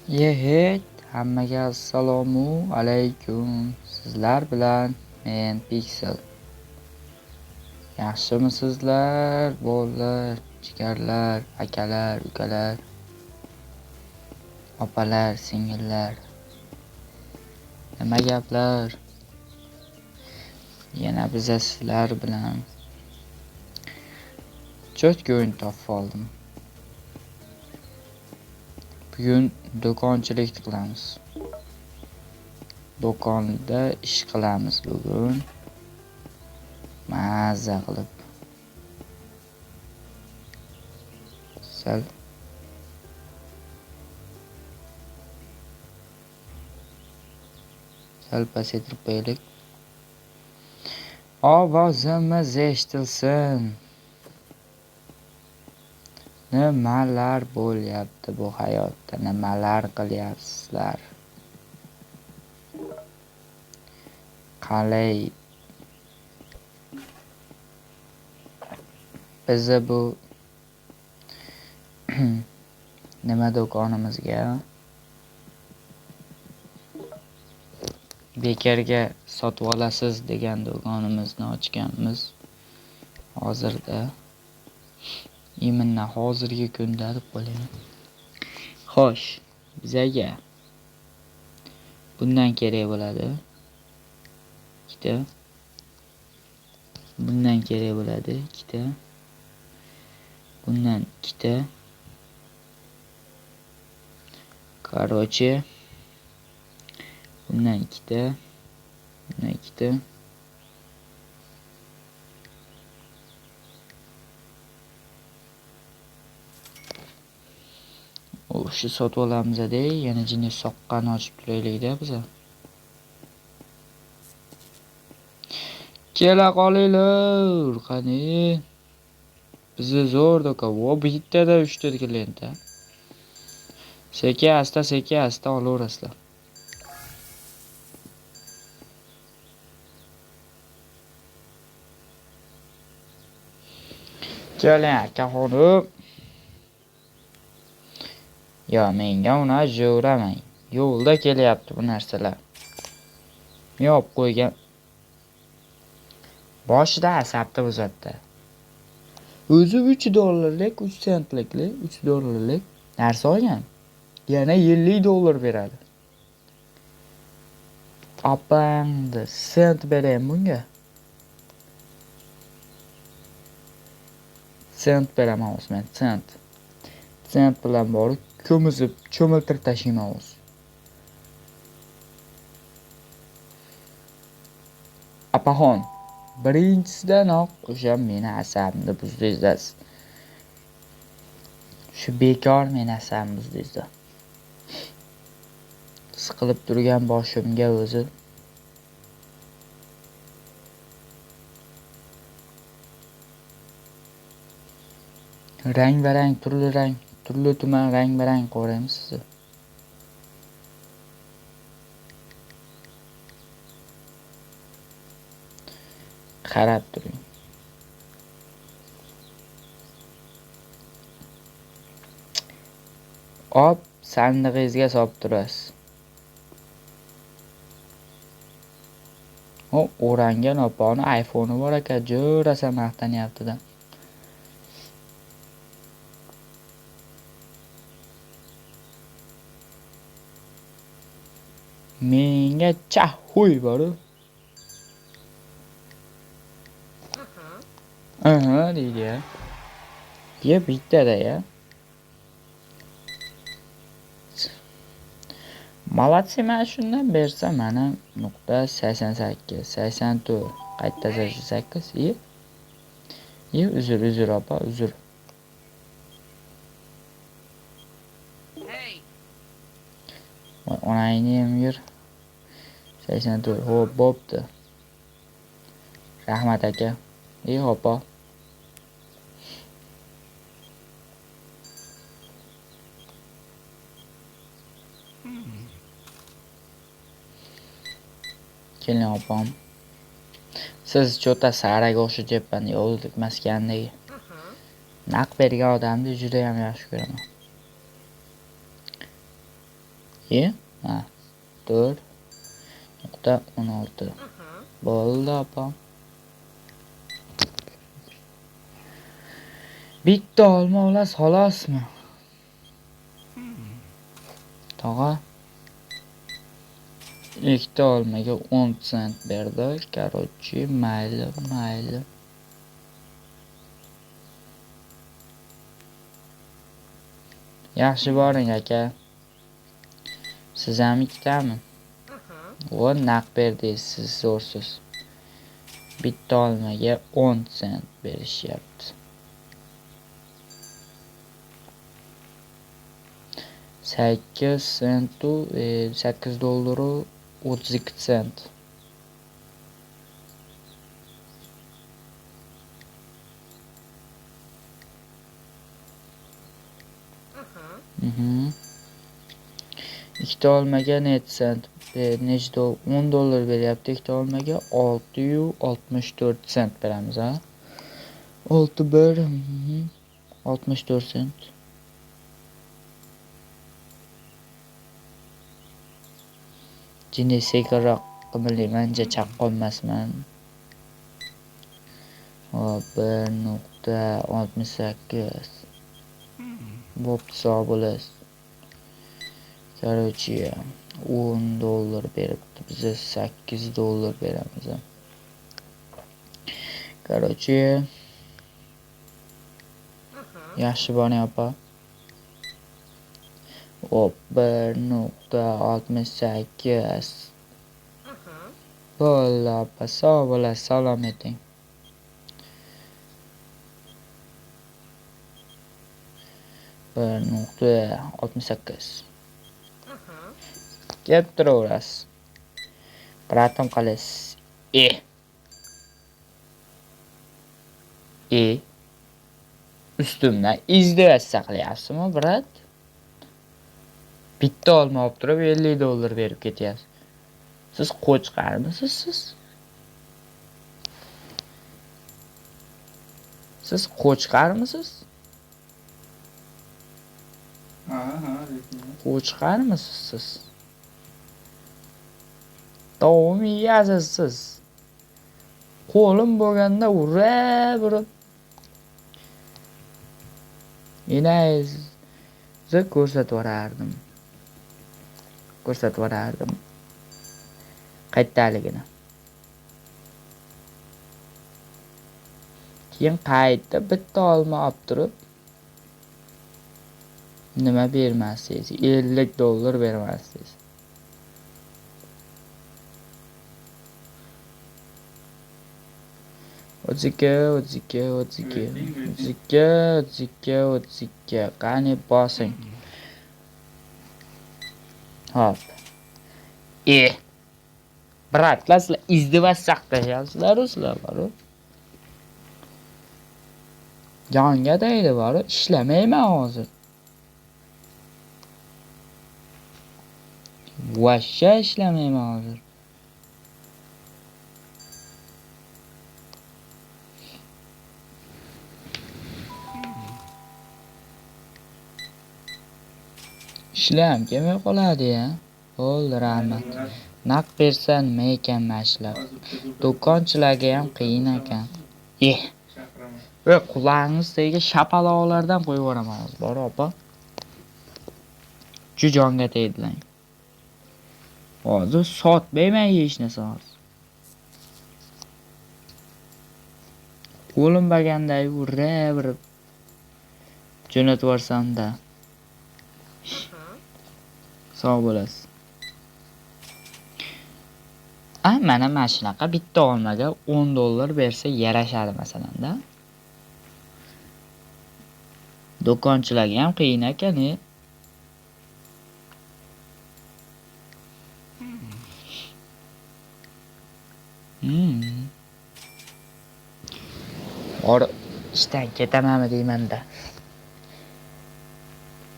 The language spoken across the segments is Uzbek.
Yehet, hammaga assalomu alaykum. Sizlar bilan men Pixel. Yaxshimisizlar, bolalar, jigarlar, akalar, ukalar, opalar, singillar. Nima gaplar? Yana biza sizlar bilan cho'tka o'yin topib oldim. Bugun do'konchilik qilamiz. Do'konda ish qilamiz bugun. Mazza qilib. Sal pasaytirib qo'yaylik. Ovozimiz eshitilsin. Nimalar bo'lyapti bu hayotda? Nimalar qilyapsizlar? Qalay? Bizni bu nima do'konimizga bekorga sotib olasiz degan do'konimizni ochganmiz. Hozirda именно hozirgi kunda deb qo'yaylik. Xo'sh, bizaga bundan kerak bo'ladi. Ikkita. Bundan kerak bo'ladi, ikkita. Bundan ikkita. Короче, bundan ikkita, bundan ikkita. O'sha sotib olamiz-da, yana jinni soqqani ochib turaylik-da biza. Kela qolinglar, qani. Bizni zo'r do'kon. Vo, bittada 3 ta klient-a. Sekin asta, sekin asta olaverasizlar. Keling akaxonim. Yo, menga uni jo'ramang. Yo'lda kelyapti bu narsalar. Yopib qo'ygan. Boshida asabni buzatdi. O'zi 3 dollarlik, 3 sentlikli, 3 dollarlik narsa olgan. Yana 50 dollar beradi. Opangdi, sent beraymi bunga? Sent beraman o'zi men, sent. Sent bilan borib ko'mizib, cho'miltirib tashlayman o'zi. Opaxon, birinchisidanoq o'sha meni asabimni buzdingiz. Shu bekor meni asabimni buzdingiz. Siqilib turgan boshimga o'zi. Rang-barang, turli rang, turli tuman rang-barang ko'ramiz sizni. Qarab turing. Op sandig'ingizga solib turasiz. O, o'rangan opani iPhone'i bor ekan, jo'rasa maqtanyapti-da. Menga chahuy bor-u. Aha deydi ya. Ya bittada ya. Молодцы, mana shundan bersa mana 0.88, 84, qayta 88. Ye, uzr, uzr opa, uzr. Voy, onangni ham yur. 84. Xo'p, bo'pti. Rahmat aka. Ey opa. Keling opam. Siz cho'ta saraga o'xshatyapman, yovuzlik maskandagi. Naq bergan odamni juda ham yaxshi ko'raman. Ha, 4.16. Bo'ldi, opam. Bitta olma olasiz, xolosmi? Tog'a. Ikkita olmaga 10 sent berdi. Короче, mayli, mayli. Yaxshi boring aka. Siz ham ikkitami? O, naq berdingiz, siz zo'rsiz. Bitta olmaga 10 sent berishyapti. 8 sentu, 8 dollaru 32 sent. Ikkita olmaga necha sent? Necha 10 dollar beryapti. Ikkita olmaga 6.64 sent beramiz, ha? 6 1, 64 sent. Jinday sekinroq qimirlayman, ancha chaqqon emasman. Hop, 1.68. Bo'pti, sog' bo'lasiz. Короче, 10 dollar beribdi. Biz 8 dollar beramiz. Короче, yaxshi boring opa. Hop, 1.68. Bo'ldi opa, sog' bo'lasiz, salom eting. 1.68. Kelib turaverasiz. Bratim qalaysiz? Ustimdan издеваться qilyapsizmi, brat? Bitta olma olib turib 50 dollar berib ketyapsiz. Siz qo'chqarmisiz siz? Siz qo'chqarmisiz? Ha, ha, lekin. Qo'chqarmisiz siz? Tovuqni yeyasiz siz. Qo'lim bo'lganda urib urib enangizni ko'rsatib yuborardim. Ko'rsatib yuborardim. Qayerdaligini. Keyin qaytib bitta olma olib turib nima bermasingiz? 50 dollar bermasingiz. 32, 32, 32, 32, 32, 32. Qani bosing. Hop. Bratlar, sizlar издеваться qilyapsizlar, sizlar boru. Jonga tegdi boru, ishlamayman hozir. Vashsha ishlamayman hozir. Ishlam kelmay qoladi-ya. Bo'ldi, rahmat. Naq bersa nima ekan mana shular. Do'konchilarga ham qiyin ekan. Va qulog'ingiz tagiga shapaloqlardan qo'yib yuboraman hozir, bor opa. Shu jonga tegdilar. Hozir sotmayman hech narsa hozir. Qo'lim baganda urib urib jo'natib yuborsam-da. Sog' bo'lasiz. Mana mana shunaqa bitta olmaga 10 dollar bersa yarashadi masalan-da. Do'konchilarga ham qiyin ekan, Or ishdan ketamanmi deyman-da.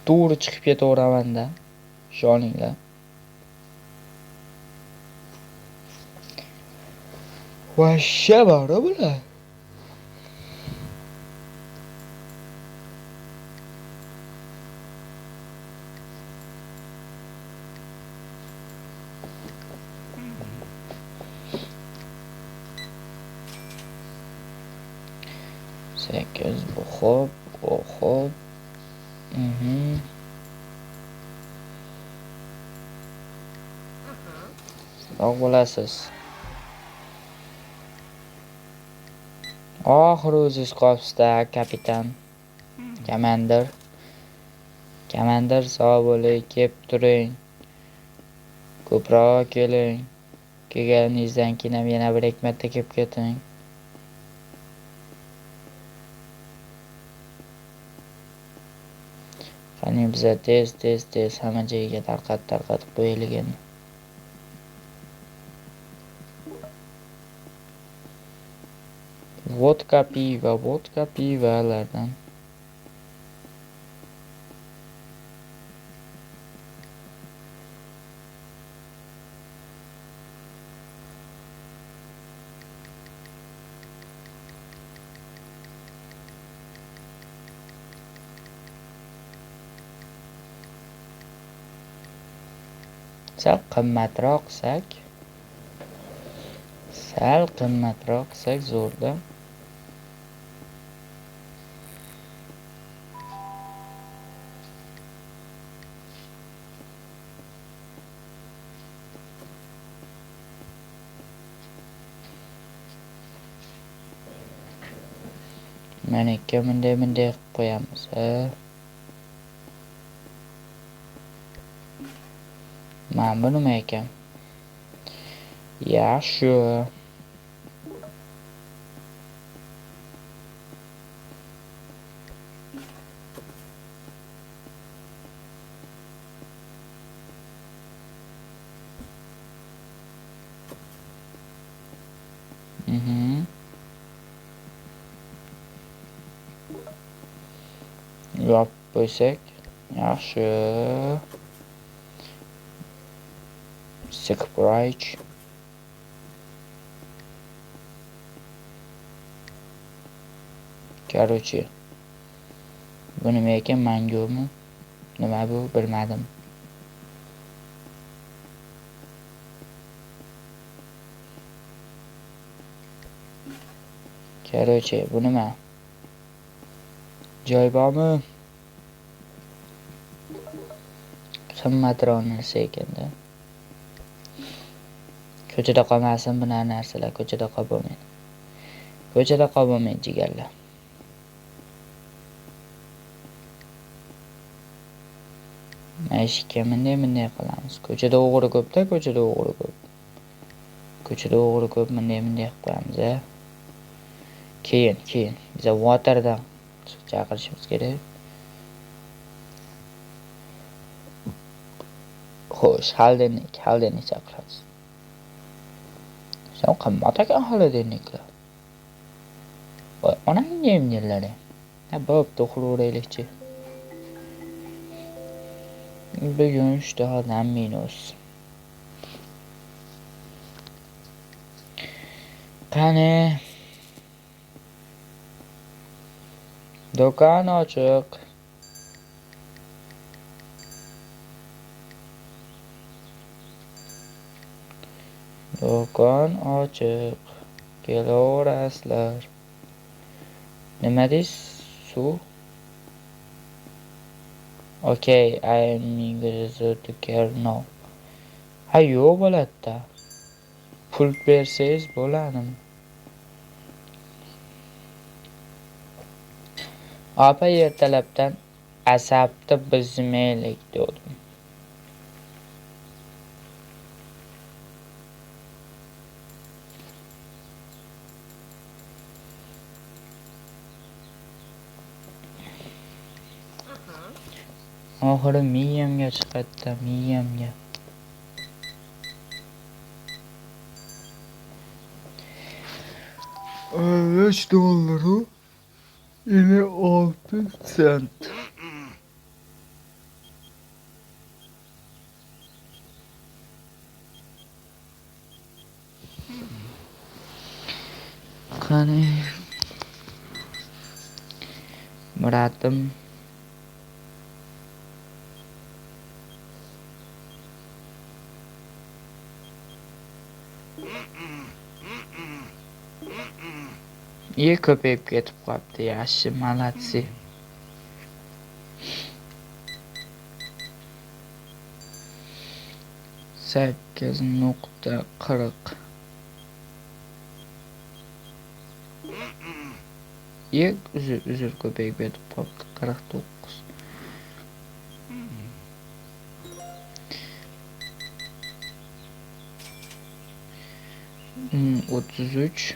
To'g'ri chiqib ketaveraman-da. Ishoninglar. Vashsha bor bular. 8 bu xo'p, bu xo'p. Sog' bo'lasiz. Oxiri o'zingiz qolibsiz-da, kapitan. Komandir. Komandir, sog' bo'ling, kelib turing. Ko'proq keling. Kelganingizdan keyin ham yana bir ikki marta kelib keting. Qani biza tez tez tez hamma joyga tarqatib qo'yaylik endi. Vodka, piva, vodka, pivalardan. Sal qimmatroq qilsak, sal qimmatroq qilsak zo'rda. Mana ikki bunday bunday qilib qo'yamiz. Mana bu nima ekan? Yaxshi. Yopib qo'ysak, yaxshi. Surprise. Короче, bu nima ekan, mangomi? Nima bu, bilmadim. Короче, bu nima? Joy bormi? Qimmatroq narsa ekanda. Ko'chada qolmasin bunaqa narsalar, ko'chada qolib bo'lmaydi. Ko'chada qolib bo'lmaydi jigarlar. Mana eshikka bunday bunday qilamiz. Ko'chada o'g'ri ko'p-da, ko'chada o'g'ri ko'p. Ko'chada o'g'ri ko'p, bunday bunday qilib qo'yamiz a. Keyin, keyin biza waterdan chaqirishimiz kerak. Xo'sh, xolodilnik, xolodilnik chaqiramiz. Sen qimmat ekan xolodilniklar. Voy, onangni emganlari. Ha, bo'pti, uxlayveraylikchi. Bugun ishtahadan minus. Qani? Do'kon ochiq. Do'kon ochiq. Kelaverasizlar. Nima deysiz? Suv? Okay, I am going to care now. Ha, yo'q bo'ladi-da. Pul bersangiz bo'ladimi? Opa ertalabdan asabni buzmaylik dedim. Oxiri miyamga chiqadi-da, miyamga. $5 56 sent. Qani Muratim. Ko'payib ketib qolibdi. Yaxshi, молодцы. 8.40. Uzr ko'payib ketib qolibdi. 49. 33.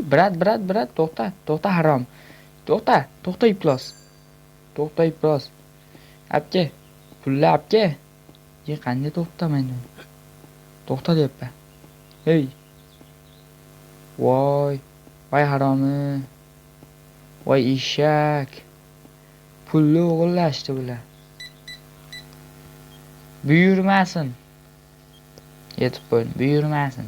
Brat, to'xta harom. To'xta iflos. To'xta iflos. Apke, pulni apke. Qanday to'xtamayman? To'xta deyapman. Hey. Voy, voy haromi. Voy eshak. Pulni o'g'irlashdi bular. Buyurmasin. Yetib qo'ydim, buyurmasin.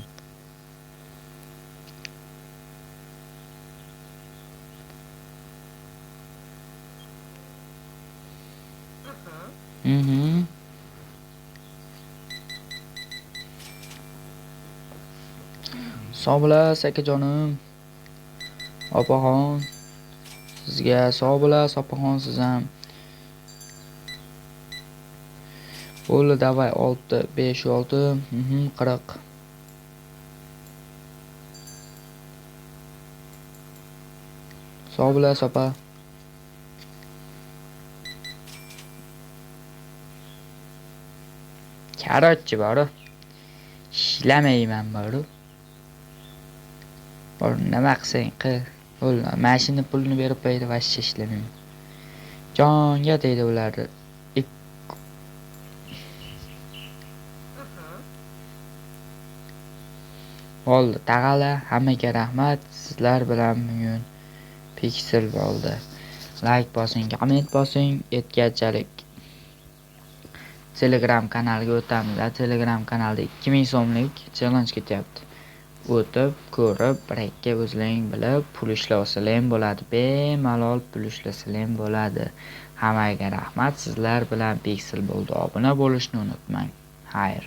Sog' bo'lasiz akajonim. Opaxon. Sizga sog' bo'lasiz opaxon, siz ham. Bo'ldi, davay 6 5 6 40. Sog' bo'lasiz opa. Короче, boru. Ishlamayman boru. Bor, nima qilsang qil. Bo'ldi, mashina pulini berib qo'ydi, vashsha ishlamayman. Jonga tegdi ularni. Bo'ldi, tag'ala, hammaga rahmat. Sizlar bilan bugun Pixel bo'ldi. Like bosing, komment bosing, yetganchalik Telegram kanaliga o'tamiz. Telegram kanalida 2000 so'mlik challenge ketyapti. O'tib, ko'rib, bir-ikki o'zlaring bilib pul ishlasalar ham bo'ladi. Bemalol pul ishlasalar ham bo'ladi. Hammaga rahmat. Sizlar bilan Pixel bo'ldi. Obuna bo'lishni unutmang. Xayr.